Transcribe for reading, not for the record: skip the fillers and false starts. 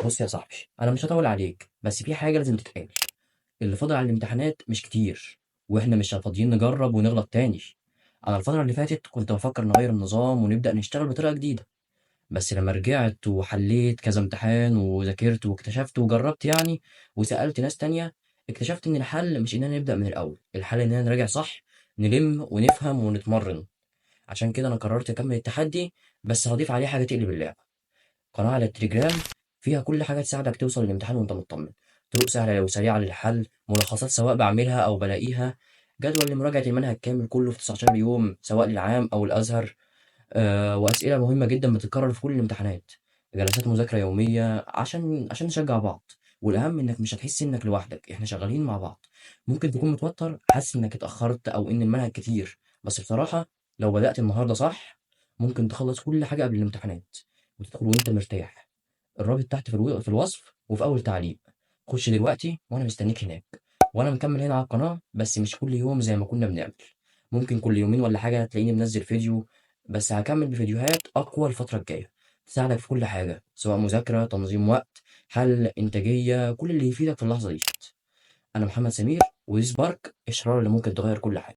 بص يا صاحبي، انا مش هطول عليك، بس في حاجة لازم تتقال. اللي فاضل على الامتحانات مش كتير، واحنا مش فاضيين نجرب ونغلط تاني. انا الفترة اللي فاتت كنت بفكر نغير النظام ونبدا نشتغل بطريقة جديده، بس لما رجعت وحليت كذا امتحان وذاكرت واكتشفت وجربت يعني، وسألت ناس تانية، اكتشفت ان الحل مش اننا نبدأ من الاول، الحل اننا نراجع صح، نلم ونفهم ونتمرن. عشان كده انا قررت اكمل التحدي، بس هضيف عليه حاجة تقلب اللعبة. قناة على التليجرام فيها كل حاجة تساعدك توصل للامتحان وانت مطمن. طرق سهلة وسريعة للحل، ملخصات سواء بعملها أو بلاقيها، جدول لمراجعة المنهج كامل كله في 19 يوم سواء للعام أو الأزهر، وأسئلة مهمة جدا بتتكرر في كل الامتحانات، جلسات مذاكرة يومية عشان نشجع بعض. والأهم إنك مش هتحس إنك لوحدك، إحنا شغالين مع بعض. ممكن تكون متوتر، حاسس إنك اتأخرت أو إن المنهج كتير، بس بصراحة لو بدأت النهاردة صح ممكن تخلص كل حاجة قبل الامتحانات وتدخل وأنت مرتاح. الرابط تحت في الوصف وفي أول تعليق. خش دلوقتي وأنا مستنيك هناك. وأنا مكمل هنا على القناة، بس مش كل يوم زي ما كنا بنعمل، ممكن كل يومين ولا حاجة تلاقيني منزل فيديو، بس هكمل بفيديوهات أقوى الفترة الجاية تساعدك في كل حاجة، سواء مذاكرة، تنظيم وقت، حل، إنتاجية، كل اللي يفيدك في اللحظة دي. أنا محمد سمير، ودي سبارك الشرارة اللي ممكن تغير كل حاجة.